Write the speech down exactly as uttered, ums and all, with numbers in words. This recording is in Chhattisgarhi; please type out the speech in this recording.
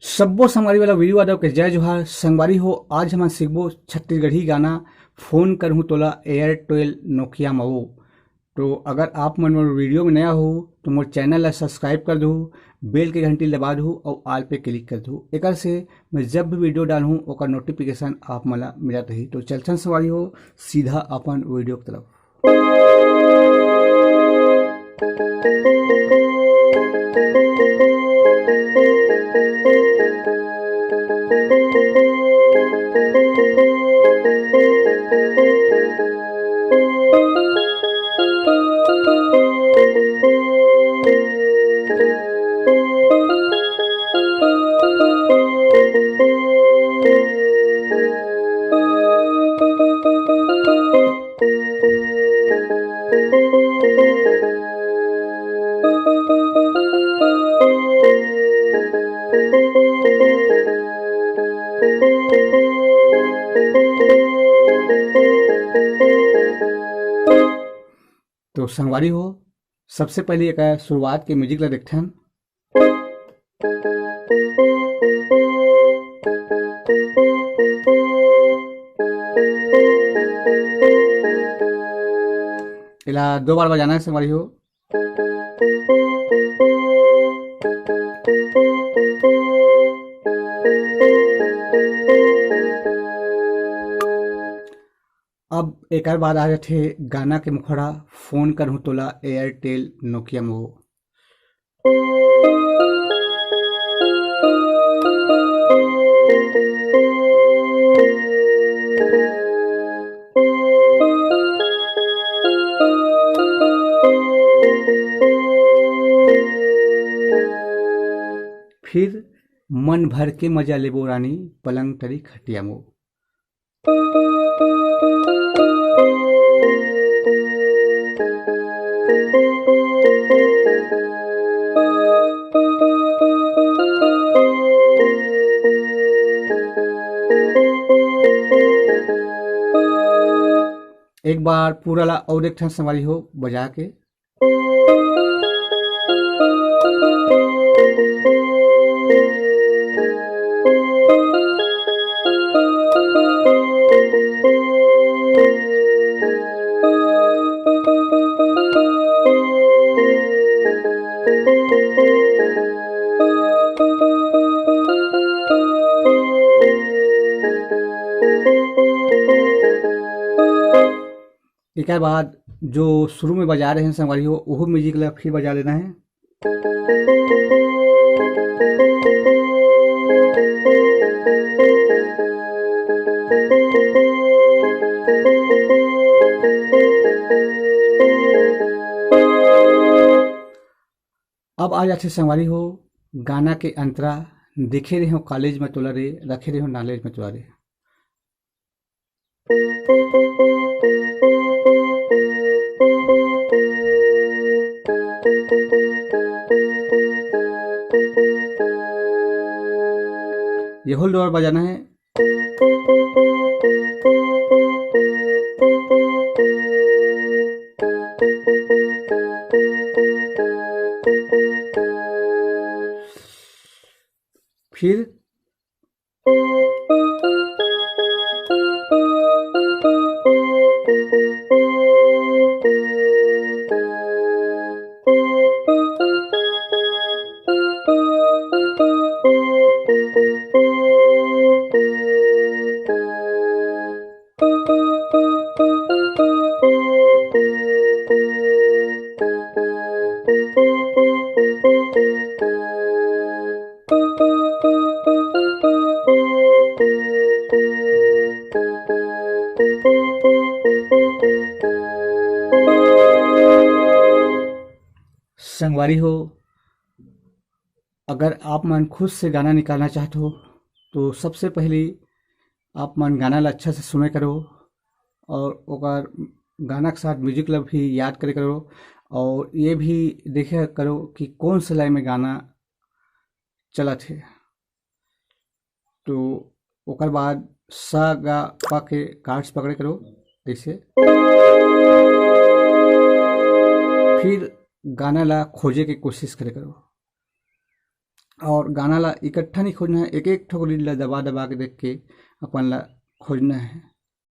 सब्बो संगवारी वाला वीरू यादव के जय जोहार। संगवारी हो, आज हमन सीखबो छत्तीसगढ़ी गाना फोन करहूँ तोला एयरटेल नोकिया मवो। तो अगर आप मन मोर वीडियो में नया हो तो मोर चैनल ला सब्सक्राइब कर दू, बेल के घंटी दबा दू और ऑल पे क्लिक कर दू। एकर से मैं जब भी वीडियो डालूँ ओकर नोटिफिकेशन आप मन ला मिलत रही। तो चलथन संगवारी हो सीधा अपन वीडियो की तरफ। तो संगवारी हो, सबसे पहले एक शुरुआत के म्यूजिक ला देखथन। एला दो बार बजाना है संगवारी हो। अब एकर बाद आ जाथे गाना के मुखड़ा, फोन करहूँ तोला एयरटेल नोकिया मो। फिर मन भर के मजा लेबो रानी, पलंग तरी खटिया मो। एक बार पूरा ला और एक ठन संगवारी हो बजा के। एकर बाद जो शुरू में बजा रहे हैं संगवारी हो, ओहू म्यूजिक ला फिर बजा लेना है। अब आ जाथे संगवारी हो गाना के अंतरा, देखे रहे हो कॉलेज में तोला रे, रखे रहे हो नॉलेज में तोला रे। ये होल्ड और बजाना है। फिर संगवारी हो, अगर आप मन खुद से गाना निकालना चाहत हो, तो सबसे पहले आप मन गाना ला अच्छा से सुने करो और ओकर गाना के साथ म्यूजिक ला भी याद करे करो और ये भी देखे करो कि कौन से लय में गाना चलत हे। तो ओकर बाद सा गा पा के कार्ड्स पकड़े करो ऐसे, फिर गाना ला खोजे के कोशिश करे करो। और गाना ला इकट्ठा नहीं खोजना है, एक एक ठो रील ला दबा दबा के देख के अपन ला खोजना है।